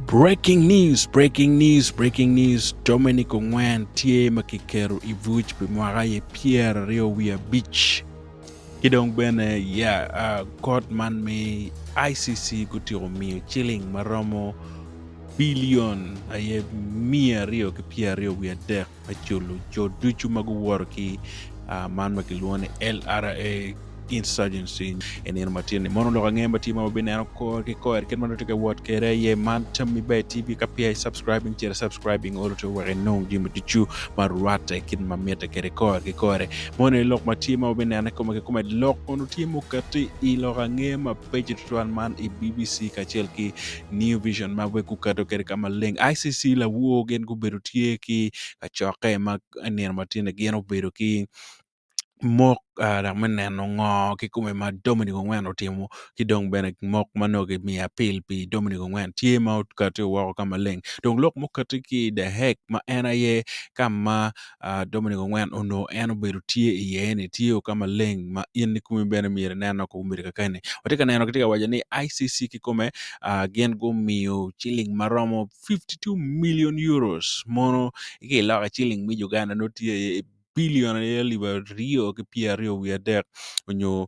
Breaking news, breaking news, breaking news. Dominic Ongwen tye ma kiketo i buc pi mwaka aye 25. Ki dong bene ya uh, kot man me ICC gutyeko miyo ciling ma romo bilion aye 223 me culo jo ducu ma guwoto ki uh, man ma kilwongo ni LRA insurgency i nino ma tye ni mono lok ange ma tye ma wabineno kor ki kor kit ma nongo tye ka wot kwede aye man tammi ber TV ka peya i subscribing cito subscribing olo to wek inong jami ducu ma rwatte kit ma mitte kwede kor ki kore mono i lok ma tye ma wabineno i kome ki kome lok mono tye mukati i lok ange ma peco tutwal man i BBC kacel ki New Vision ma wek guketo kwede ka maleng. ICC lawor gin gubedo tye ki kacokke ma i nino ma tye-ni gin obedo ki mok dok me neno ngo kikome ma Dominic Ongwen otimo ki dong bene mok ma nongo kimiyo apil pi Dominic Ongwen tye ma okati woko ka maleng. Dong lok mukati ki i The Hague ma en aye ka ma Dominic Ongwen onongo en obedo tye iye-ni tye ka maleng ma in ikomi bene myero ineno kobedo kakeni. Watye ka neno kitye ka waco ni ICC kikome gin gumiyo ciling ma romo 52 million euros mono ki iloko ciling me Uganda nongo tye iye bilion aye alip 223 nyo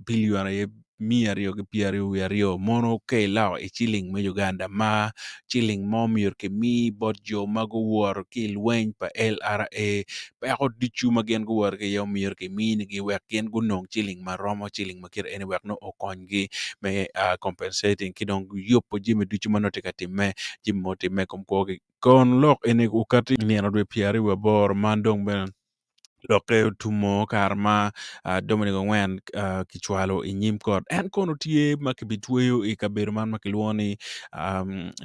bilion aye 222 mono ka iloko i ciling me Uganda ma ciling mo myero kimi bot jo ma guwoto ki i lweny pa LRA peko ducu ma gin guwoto ki iye myero kiminigi wek gin gunong ciling ma romo ciling ma kite eni wek nongo okonygi me compensating ki dong yubo jami ducu ma nongo tye ka timme jami ma otimme i kom kwogi. Kon lok eni okati i nino dwe 28 man dong bene lokke otumo kare ma Dominic Ongwen kicwalo i nyim kot. En kono tye ma kibitweyo i kabedo man ma kilwongo ni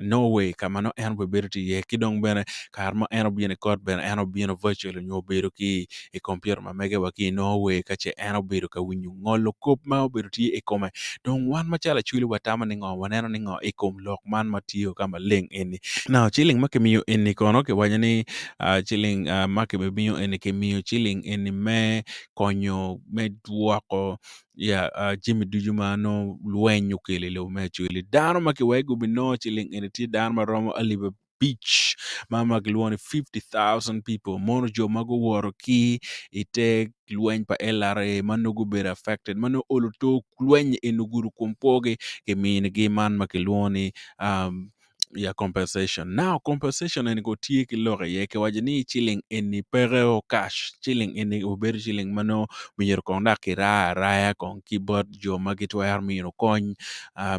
Norway ka ma nongo en obibedo tye iye ki dong bene kare ma en obino i kot bene en obino virtual nyo obedo ki i kompiuta ma mege wa ki i Norway ka ce en obedo ka winyo ngolo kop ma obedo tye i kome. Dong wan macalo Acholi watamo ni ngo waneno ni ngo i kom lok man ma tye ka maleng eni. Now ciling ma kimiyo eni kono kiwaco ni ciling ma kibimiyo eni kimiyo ciling eni me konyo me dwoko jami ducu ma nongo lweny okelo i lobo me Acholi. Dano ma kiweko gubinongo ciling eni tye dano ma romo alip abic ma ma kilwongo ni 50,000 people mono jo ma guwoto ki i te lweny pa LRA ma nongo gubedo affected ma nongo olo tok lweny eni ogudo kom kwogi kiminigi man ma kilwongo ni ya compensation. Now compensation eni ko tye ki lok iye kiwaco ni ciling eni peke o cash ciling eni obedo ciling ma nongo myero kong dok kiraa araya kong ki bot jo ma gitwero miyo kony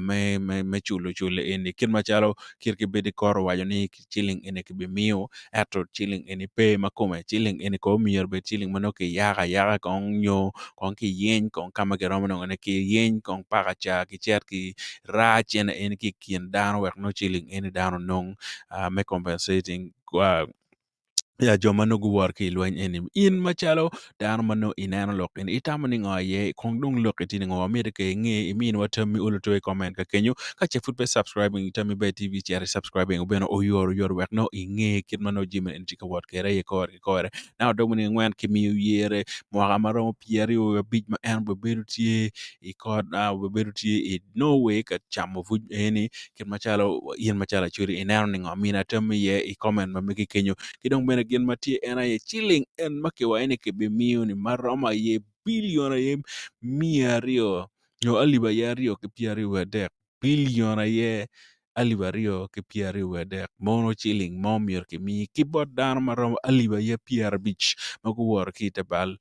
me me culo cul eni kit macalo kit ki bedi kot owaco ni ciling eni kibimiyo ento ciling eni pe ma kome ciling eni kono myero obed ciling ma nongo kiyako ayaka kong nyo kong kiyeny kong ka ma kiromo nongone kiyeny kong paka ca kicit kiraa cene eni ki i kin dano wek nongo ciling eni dano onong me compensating jo ma nongo guwoto ki i lweny eni. In macalo dano ma nongo ineno lok eni itamo ni ngo iye kong dong lok tye ni ngo wamito ke inge iminwa tammi olo to i comment ka kenyo ka ce pud pe subscribing tammi ber TV cito i subscribing obino oyot oyot wek nongo inge kit ma nongo jami eni tye ka wot kwede aye kore ki kore. Now dong ni ngwen kimiyo yere mwaka ma romo 25 ma en obedo tye i kot obedo tye i Norway ka camo buc eni kit macalo in macalo Acholi ineno ni ngo mina tammi iye i comment ma megi kenyo ki dong bene gin ma tye en aye ciling en ma kiwaco ni kibimiyo ni ma romo aye bilion aye 200 nyo alip aye 223 bilion aye 2023 mono ciling mo myero kimi ki bot dano ma romo alip aye 50 ma guwoto ki ite bal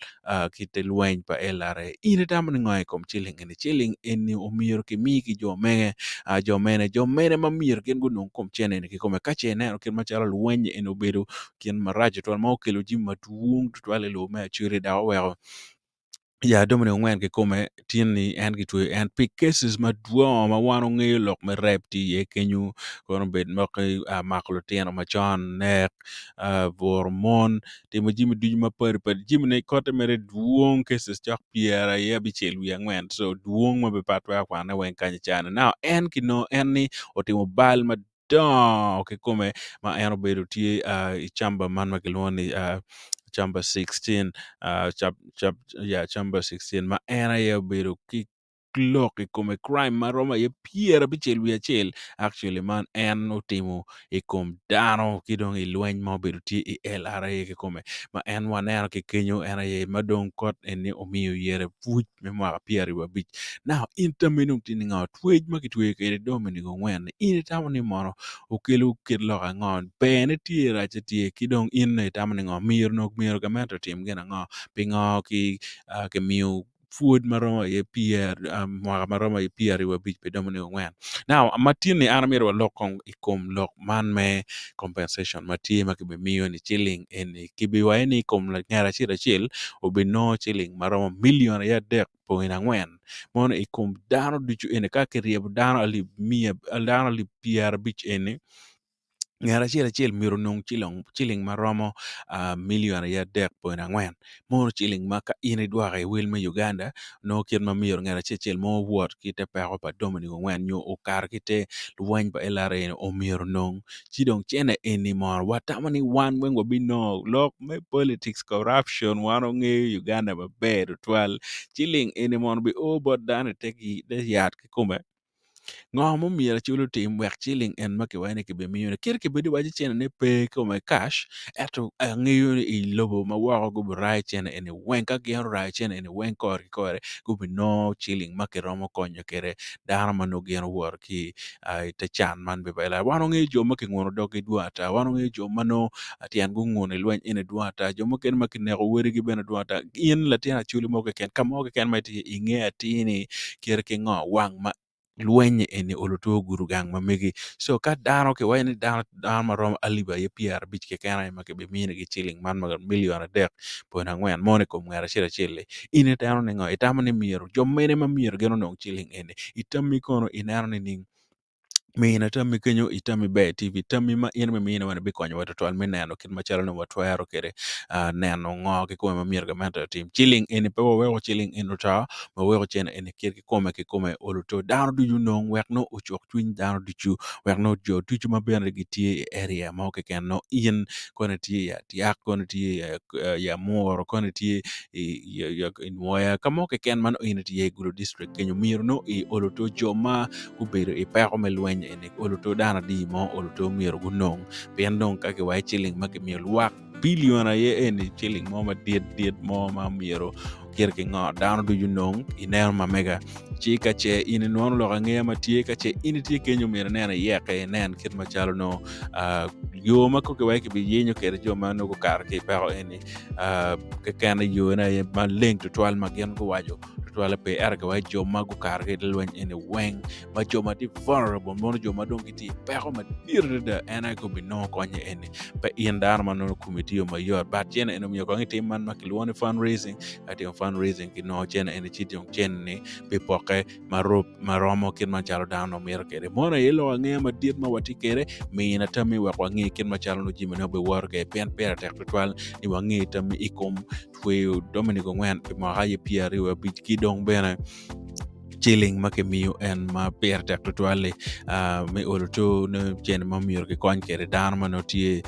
ki ite lweny pa LRA. In itamo ni ngo i kom ciling eni? Ciling eni omyero kimi ki jo mege jo mene jo mene ma myero gin gunong kom cene eni kikome ka ce ineno kit macalo lweny eni obedo gin marac tutwal ma okelo jami madwong tutwal i lobo me Acholi dok oweko ya Dominic Ongwen kikome tin ni en kitweyo en pi cases madwong ma wan wangeyo lok me rep tye iye kenyo kono obed mako lutino macon nek buro mon timo jami ducu mapadi padi jamine kote mere dwong cases cok pyeraye 94 so dwong ma bene pe atwero kwanone weng kany i caa ni now en kinongo en ni otimo bal madongo kikome ma en obedo tye i camba man ma kilwongo ni camba 16 ma en aye obedo ki. lok i kome crime ma romo aye 51 actually man en otimo i kom dano ki dong i lweny ma obedo tye i LRA kikome ma en waneno ki kenyo en aye ma dong kot eni omiyo yere buc me mwaka 25. Now in tammi dong tye ni ngo twec ma kitweyo kwede Dominic Ongwen ni in itamo ni mono okelo kit lok ango berne tye racce tye ki dong in itamo ni ngo myero onongo myero gamente otim gin ango pingo ki kimiyo pwod ma romo aye pyer mwaka ma romo aye 25 pi Dominic Ongwen. Now ma tin-ni an amyero walok kong i kom lok man me compensation ma tye ma kibimiyo ni ciling eni kibiwaco ni i kom ngat acel acel obinongo ciling ma romo million aye 3.4 mono i kom dano ducu eni ka kiryebo dano alip miya dano alip 50 eni Ngat acel acel myero onong ciling ma romo milion aye 3.4 mono ciling ma ka in idwoko i wel me Uganda nongo kit ma myero ngat acel acel mo owot ki te peko pa Dominic Ongwen nyo okato ki te lweny pa LRA ni omyero onong ci dong cene eni mono watamo ni wan weng wabinongo lok me politics corruption wan wangeyo Uganda maber tutwal ciling eni mono bio bot dano i te yat kikome. Ngo ma omyero acol otim wek ciling en ma kiwaco ni kibimiyo-ni kit kibed iwaco cene pe kome kac ento angeyo ni i lobo ma woko gubirayo cene eni weng ka gin orayo cene eni weng kore ki kore gubinongo ciling ma kiromo konyo kwede dano ma nongo gin owoto ki i te can man wan wangeyo jo ma kinguno doggi dwong ata wan wangeyo jo ma nongo tyen gunguno i lweny eni dwong ata jo mukene ma kineko wadigi bene dwong ata in latin acholi mo keken ka mo keken ma itye inge atir ni kite ki ngo wang ma lweny eni olo two ogudo gang ma megi co ka dano kiwaco ni dano ma romo alip aye 50 keken aye ma kibiminigi ciling man ma milion 3.4 mono i kom ngat acel acel-li in iteno ni ngo itamo ni myero jo mene ma myero gin onong ciling eni itammi kono ineno nining? Mina tammi kenyo i Tammi Ber TV. Tammi ma in imine wene bikonyowa twatwal me neno kit macalo nongo watwero kwede neno ngo kikome ma myero gamente otim. Ciling eni pe waweko ciling eni oto, waweko cene eni kit kikome kikome olo to dano ducu onong wek nongo ocuk cwiny dano ducu wek nongo jo ducu ma bene gitye i area mo keken nongo in kono itye i Atiak, kono itye i Amuru, kono itye i Nwoya ka mo keken ma nongo in itye i Gulu district kenyo myero nongo i olo to jo ma gubedo i peko me lweny eni olo to dano adi mo olo to myero gunong pien dong ka kiwaco ciling ma kimiyo lwak bilion aye eni ciling mo madit dit mo ma myero kit ki ngo dano ducu nong ineno ma mega ci ka ce in inwono lok angeya ma tye ka ce in itye kenyo myero inen iyeke inen kit macalo nongo yo ma ko kiwaco kibiyenyo kwede jo ma nongo gukato ki i peko eni keken yone aye maleng tutwal ma gin guwaco tutwalle pe ento kiwaco jo ma gukato ki i lweny eni weng ma jo ma tye vulnerable mono jo ma dong gitye i peko madit adada en aye gubinongo konye eni pe in dano ma nongo komi tye mayot but cene eni omyero kong itim man ma kilwongo ni fundraising ka itimo fundraising kinongo cene eni ci dong cene ni bipokke ma romo kit macalo dano mito kwede mono aye lok angeya madit ma watye kwede mina tammi wek wange kit macalo nongo jami ne obiwoto kwede pien pire tek tutwal ni wange tammi i kom tweyo Dominic Ongwen pi mwaka aye 25 ki dong bene ciling ma kimiyo en ma pire tek tutwal-li me olo to ni cene ma myero kikony kwede dano ma nongo tye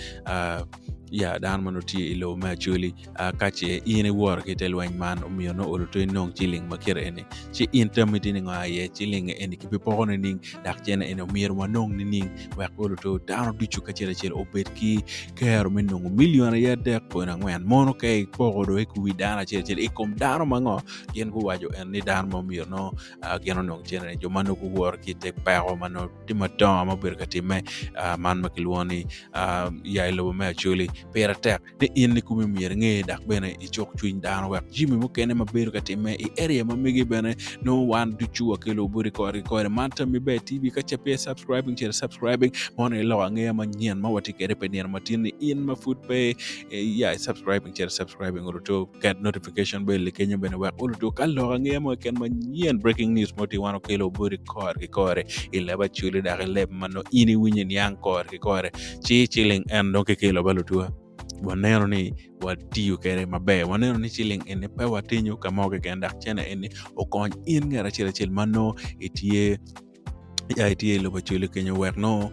ya dano ma nongo tye i lobo me Acholi ka ce in iwoto ki te lweny man omyero nongo olo to inong ciling ma kite eni ci in tammi tye ni ngo aye ciling eni kibipoko nining dok cene eni omyero wanong nining wek olo to dano ducu kacel acel obed ki kero me nongo milion aye 3.4 mono ka ipoko do i wi dano acel acel i kom dano ma ngo gin guwaco en ni dano ma myero nongo gin onong cene ni jo ma nongo guwoto ki te peko ma nongo tye madongo ma obedo ka timme man ma kilwongo ni ya i lobo me Acholi pire tek ni in ni komi myero inge dok bene icuk cwiny dano wek jami mukene ma bedo ka timme i area ma megi bene nongo wan ducu wakelo boti kore ki kore. Man Tammi Ber TV ka ce peya subscribing cito subscribing mono iloko angeya manyen ma watye kwede pi nino matin ni in ma pud pe ya subscribing cito subscribing oluto ket notification bell kenyo bene wek oluto ka loko angeya mo keken manyen breaking news mo tye wan okelo boti kore ki kore i leb acholi dok i leb ma nongo in iwinyo niang kore ki kore. Ci ciling en dong kikelo ba lutwa waneno ni watiyo kwede maber waneno ni ciling eni pe watinyo ka mo keken dok cene eni okony in ngat acel acel ma nongo itye ya itye i lobo Acholi kenyo wek nongo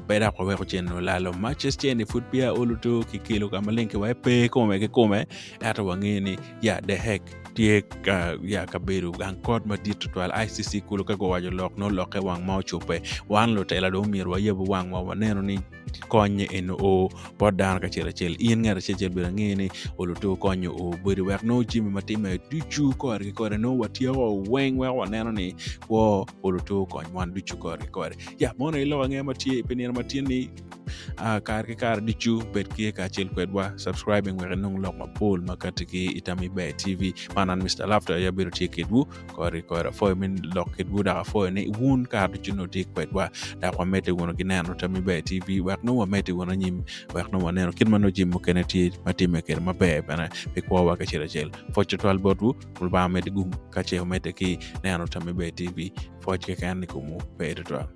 pe dok waweko cene olalo mac cene pud peya oluto kikelo ka maleng ki wa pe kome kikome ento wangeyo ni ya the heck. Tye ka ya kabedo gang kot madit tutwal ICC kulu ka guwaco lok nongo lokke wang ma ocubbe. Wan lutela dong omyero wayabu wangwa waneno ni konye eni oo bot dano kacel acel. In ngat acel acel bedo ange ni oluto konyo oo bedo wek nongo jami ma timme ducu kore ki kore nongo watyeko weng weko waneno ni kwo oluto kony wan ducu kore ki kore. Ya mono aye lok ange ma tye pi nino ma tye ni uh, kare ki kare ducu bed ki kacel kwedwa subscribing wek inong lok mapol ma kati ki i Tammy Bear TV. Man an Mr. Laughter aye abedo tye kedwu kore ki kore afoyo me lok kedwu dok afoyo ni wun kare ducu nongo tye kwedwa dok wamedde wunu ki neno Tammy Bear TV wek nongo wamedde wunu anyim wek nongo waneno kit ma nongo jami mukene tye ma timme kwede maber bene pi kwowa kacel acel. Pwoc tutwal botwu, Lubanga omedde gum ka ce wumedde ki neno Tammy Bear TV. Pwoc keken i komwu pe tutwal.